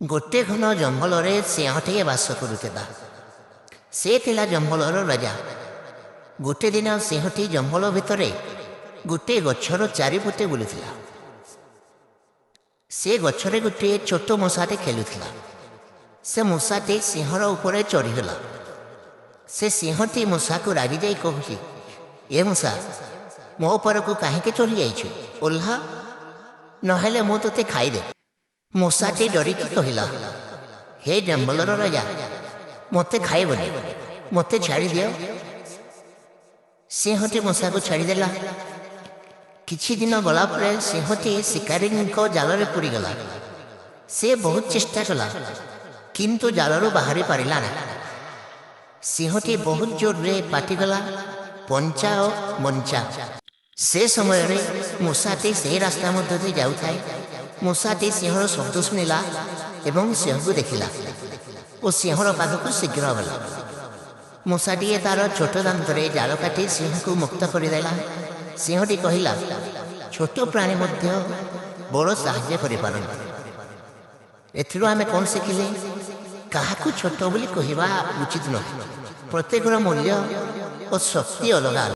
ଗୋଟେ ଘନ ଜଙ୍ଗଲରେ ସିଂହଟିଏ ବାସ କରୁଥିଲା। ସେ ଥିଲା ଜଙ୍ଗଲର ରାଜା। ଗୋଟେ ଦିନ ସିଂହଟି ଜଙ୍ଗଲ ଭିତରେ ଗୋଟିଏ ଗଛର ଚାରିପଟେ ବୁଲୁଥିଲା। ସେ ଗଛରେ ଗୋଟିଏ ଛୋଟ ମୂଷାଟେ ଖେଳୁଥିଲା। ସେ ମୂଷାଟି ସିଂହର ଉପରେ ଚଢ଼ିଗଲା। ସେ ସିଂହଟି ମୂଷାକୁ ରାଗିଯାଇ କହୁଛି, "ଏ ମୂଷା, ମୋ ଉପରକୁ କାହିଁକି ଚଢ଼ି ଯାଇଛୁ? ଓହ୍ଲା, ନହେଲେ ମୁଁ ତୋତେ ଖାଇଦେବି।" ମୂଷାଟି ଡରିକି କହିଲା, "ହେ ଜଙ୍ଗଲର ରାଜା, ମୋତେ ଖାଇବନି, ମୋତେ ଛାଡ଼ିଦିଅ।" ସିଂହଟି ମୂଷାକୁ ଛାଡ଼ିଦେଲା। କିଛି ଦିନ ଗଲା ପରେ ସିଂହଟି ଶିକାରୀଙ୍କ ଜାଲରେ ପଡ଼ିଗଲା। ସେ ବହୁତ ଚେଷ୍ଟା କଲା, କିନ୍ତୁ ଜାଲରୁ ବାହାରି ପାରିଲା ନାହିଁ। ସିଂହଟି ବହୁତ ଜୋରରେ ପାଟିକଲା, "ବଞ୍ଚାଅ, ବଞ୍ଚାଅ!" ସେ ସମୟରେ ମୂଷାଟି ସେହି ରାସ୍ତା ମଧ୍ୟ ଦେଇ ଯାଉଥାଏ। ମୂଷାଟି ସିଂହର ଶବ୍ଦ ଶୁଣିଲା ଏବଂ ସିଂହକୁ ଦେଖିଲା ଓ ସିଂହର ପାଖକୁ ଶୀଘ୍ର ଗଲା। ମୂଷାଟିଏ ତାର ଛୋଟ ଦାନ୍ତରେ ଜାଲ କାଟି ସିଂହକୁ ମୁକ୍ତ କରିଦେଲା। ସିଂହଟି କହିଲା, "ଛୋଟ ପ୍ରାଣୀ ମଧ୍ୟ ବଡ଼ ସାହାଯ୍ୟ କରିପାରନ୍ତି।" ଏଥିରୁ ଆମେ କ'ଣ ଶିଖିଲେ? କାହାକୁ ଛୋଟ ବୋଲି କହିବା ଉଚିତ ନୁହେଁ। ପ୍ରତ୍ୟେକର ମୂଲ୍ୟ ଓ ଶକ୍ତି ଅଲଗା ଅଲଗା।